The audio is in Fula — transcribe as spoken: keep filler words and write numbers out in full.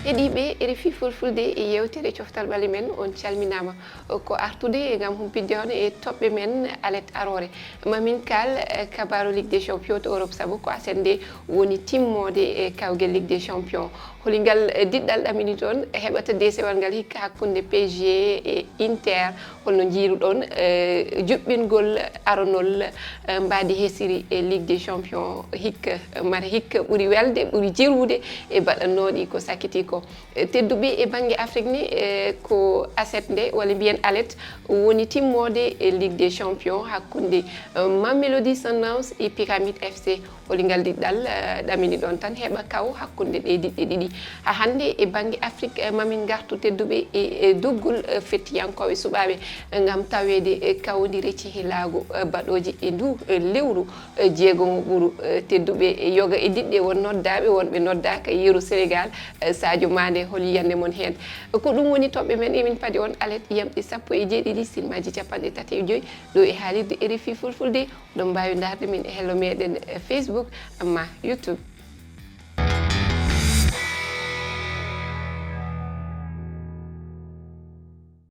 Heɗiiɓe R F I Fulfulde, e yewtere Coftal Ɓalli Men, on calminaama. Ko artude ngam humpitde on e toɓɓe men alet aroore. Mamin kaal, eh, kabaaru Ligue des Champions to Europe, sabu ko aset nde woni timmoode e kawgel Ligue des Champions. Holi ngal, eh, diɗɗal ɗamini toon heɓata deesewal ngal hikka hakkunde P S G e Inter? Holno njiiruɗon, eh, juɓɓingol aronol, eh, mbaadi hesiri e Ligue des Champions hikka, mara hikka ɓuri welde, ɓuri jirude e baɗannooɗi ko sakkiti ko? Eh, tedduɓe, e bannge Afrique ni, eh, ko aset nde, walla mbiyen alet, woni timmoode e Ligue des Champions hakkunde, eh, Mamelodi Sundowns e Pyramide F C. Holi ngal diɗɗal, eh, ɗamini ɗon tan heɓa kaw hakkunde ɗe diɗɗe ɗiɗi. Ha hannde e bannge Afrique, eh, mamin ngartu tedduɓe e, e doggol, eh, fettiyankooɓe suɓaaɓe, eh, ngam taweede, eh, kawndire cehilaagu, eh, baɗooji e ndu, eh, lewru, eh, jeegomo ɓuru, eh, tedduɓe, eh, yoga e diɗɗe won noddaaɓe, wonɓe noddaaka yeru Sénégal, eh, Sadio Mané, hol yiyannde mon heen? Ko ɗum woni toɓɓe men, emin padi on alet yamɗi sappo e jeeɗiɗi, sinmaaji capanɗe tati e joy, ɗo e haalirde R F I Fulfulde. Ɗon mbaawi ndaarde min e hello meɗen, eh, Facebook, amma YouTube.